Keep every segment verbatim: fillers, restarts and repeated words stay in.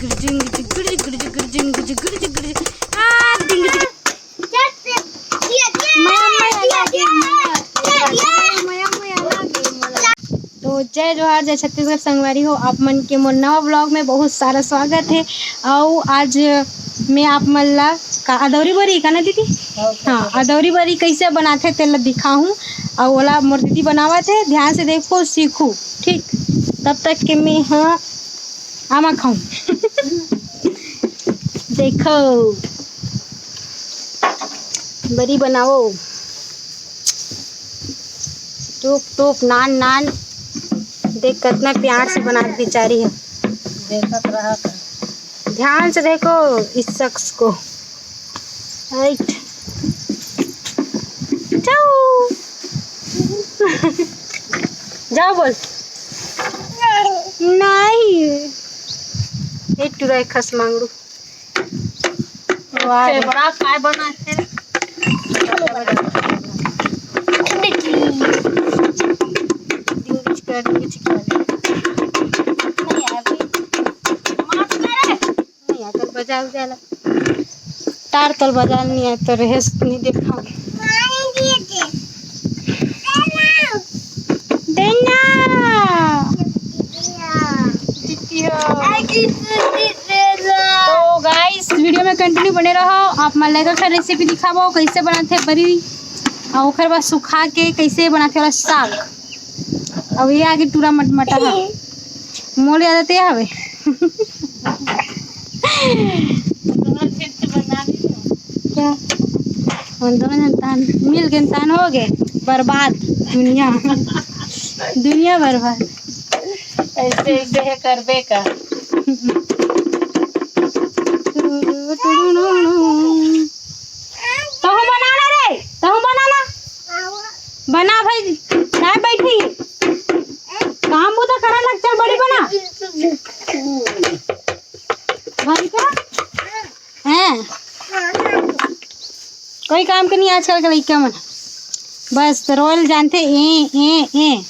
जिगड़ जिगड़ जिगड़ जिगड़ जिगड़ जिगड़ जिगड़ जिगड़ जिगड़। आ, डिंग डिंग। मया, मया, मया, मया, मया, मया, मया। तो जय जोहार, जय छत्तीसगढ़ संगवारी हो, आप मन के मोर नवा vlog में बहुत सारा स्वागत है। अउ आज मैं आप मन ला का अदौरी बरी का ना दीदी, हाँ, अदौरी बरी कैसे बनाथे तेला दिखाहूँ। अउ ओला मोर दीदी बनावत है, ध्यान से देखो, सीखो, ठीक। तब तक के मैं हाँ आमा खाऊं। देखो, बरी बनाओ, टूप टूप, नान नान। देख, कितना प्यार से बनात बिचारी है। देखत रहा कर। ध्यान से देखो इस शख्स को। राइट। जाओ। जाओ बोल। नहीं। एक टुरा एक खस मांगड़ू। वाह रे। बड़ा काय बना है? देखी। डिंगिच कर, डिंगिच कर। नहीं आया भाई। माफ करे। नहीं आया, तो बजा उजा ला। तार तल बजाल नहीं आया, तो रेस नहीं देखा। देना। तो गाइस, वीडियो में कंटिन्यू बने रहो। आप मन ला एक ठन रेसिपी दिखाबो, कैसे बनाथे बरी, और ओकर बाद सुखा के कैसे बनाथे वाला साग। अब ये आगे टूरा मटमटा है। मोर आदत ये हवे। क्या? हम दोनों जन तान मिल के तान हो गए बर्बाद दुनिया। दुनिया बर्बाद। ऐसे, ऐसे है करबे का। तहूँ बना ना रे, तहूँ बना ना। बना भाई, काय बैठी? काम बुता करा लग, चल बड़ी बना। भाई का? हैं? कोई काम के नहीं आजकल के लइका मन। बस रोल जानथे, ए, ए, ए।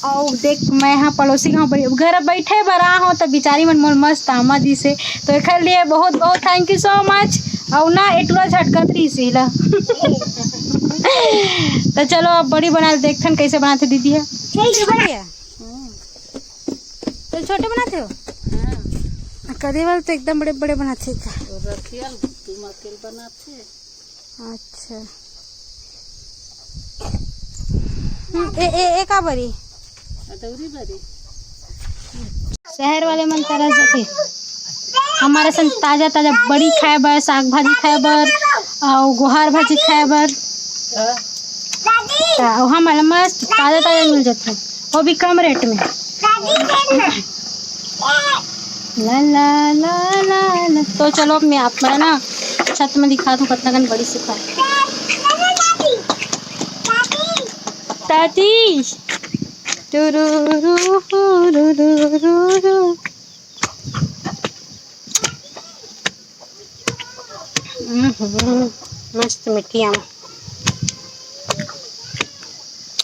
अउ देख, मैं हा पड़ोसी गाँव बै-, घर बैठे बर आ हो, त बिचारी मन मोर मस्त आमा दिसे, तो एखर लिए बहुत बहुत thank you so much। अउ ना, ए टुरा झटकत रहिस एला। तो चलो, अब बड़ी बना देखथन, कैसे बनाथे दीदी है। ठीक है, बढ़िया। तो छोटे बनाथे हो? हाँ। आ, करे वाला तो एकदम बड़े बड़े बनाथे का। और रखियल, तुम अकेल बनाथे। अच्छा। हम्म, ए, ए, ए का बरी? अदौरी बरी। शहर वाले मन तरस जथे। हमारे सन ताजा ताजा बड़ी खाए बर, साग भाजी खाए बर, अउ गोहार भाजी खाए बर। हाँ। त हमला मस्त ताजा ताजा मिल जथे, वो भी कम रेट में। ला, ला, ला, ला, ला। तो चलो, अब मैं आप मन ना छत में दिखात हूँ, कतना कन बड़ी सुखा है। दादी। टुरुरु, हुरुरुरु। हम्म, मस्त मीठी आम।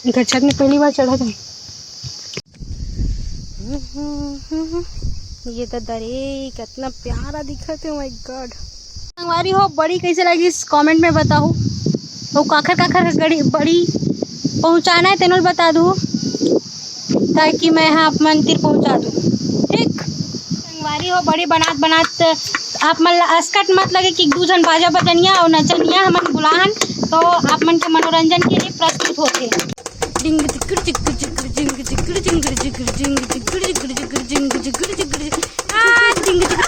एकर छत में पहली बार चढ़ा था। ये तो दरे कितना प्यारा दिखत है, my God। संगवारी हो, बड़ी कैसे लगिस, comment में बताओ। अउ काखर काखर के गड़ी, बड़ी पहुँचाना है, तेनो ल बता दू, ताकि मैं हा आप मन तीर पहुँचा दूँ। ठीक, संगवारी हो, बड़ी बनात बनात आप मन ला असकट मत लगे कि दू झन बाजा बजनिया अउ नचनिया हमन बुलाहन, तो आप मन के मनोरंजन के लिए प्रस्तुत होथे। डिंग टिकर टिकर टिकर डिंग टिकर टिकर डिंग टिकर टिकर डिंग टिकर टिकर डिंग टिकर टिकर डिंग टिकर। आ, डिंग टिकर।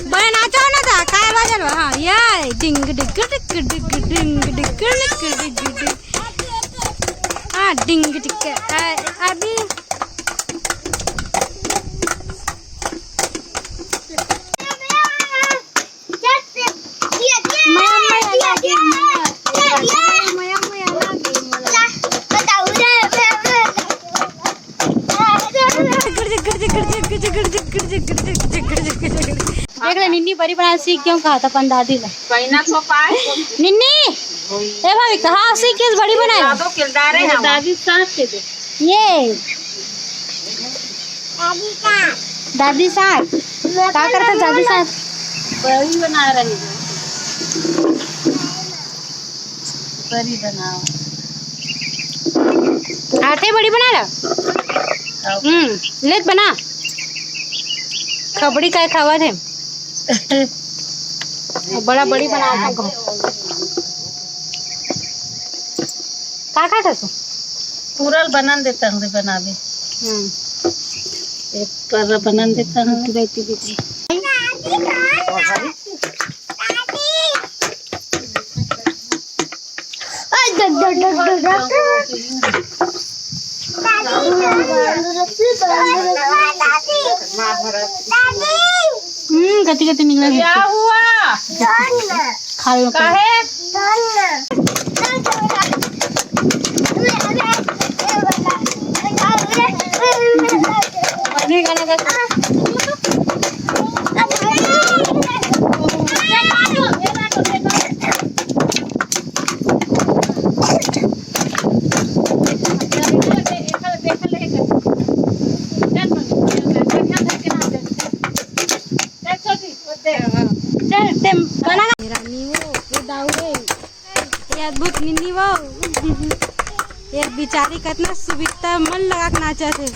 बने नाचो ना था, काय बाजल बा? हाँ, ये डिंग टिकर टिकर टिकर डिंग टिकर टिकर डिंग टिकर। हाँ, डिंग टिकर। आ, अभी देख ले निन्नी बरी बना सीख क्यों कहा था अपन दादी ले। पहिना तो पाए। निन्नी, ए भाभी, कहाँ सीख के बड़ी बनाए? दादो किरदार है हम। दादी साथ के दे। ये दादी साथ। का करत हस दादी साथ? बड़ी बना रही हूँ। बड़ी बनाओ। आथे बड़ी बना ला। हम्म, लेत बना। खबड़ी काय खावत हे? बड़ा बड़ी बनावत हे। का खात हस? पूरा ल बनन देता हूँ रे बनावे। हम्म। एक पर बनन देता हूँ। हम्म, कति कति निकला है। क्या हुआ? खा लो। काहे? चल, ते बना। मेरा नीवो, ये दाऊ रे, ये अद्भुत निन्नी वो। ये बिचारी कतना सुबित्ता मन लगा के नाचत हे।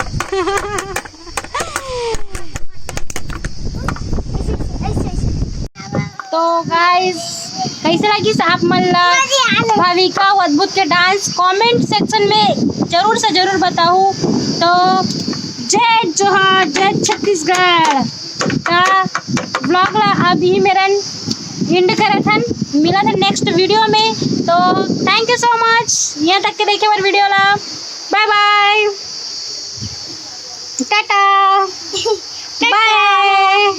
तो गाइस, कैसे लगिस आप मन ला भाविका अउ अद्भुत के डांस? कमेंट सेक्शन में जरूर से जरूर बताहू। तो जय जोहार, जय छत्तीसगढ़। का व्लॉग ला अभी मेरन एंड करत हन, मिलत हन नेक्स्ट वीडियो में। तो थैंक यू सो मच यहाँ तक के देखे बर वीडियो ला। बाय बाय, टाटा, बाय।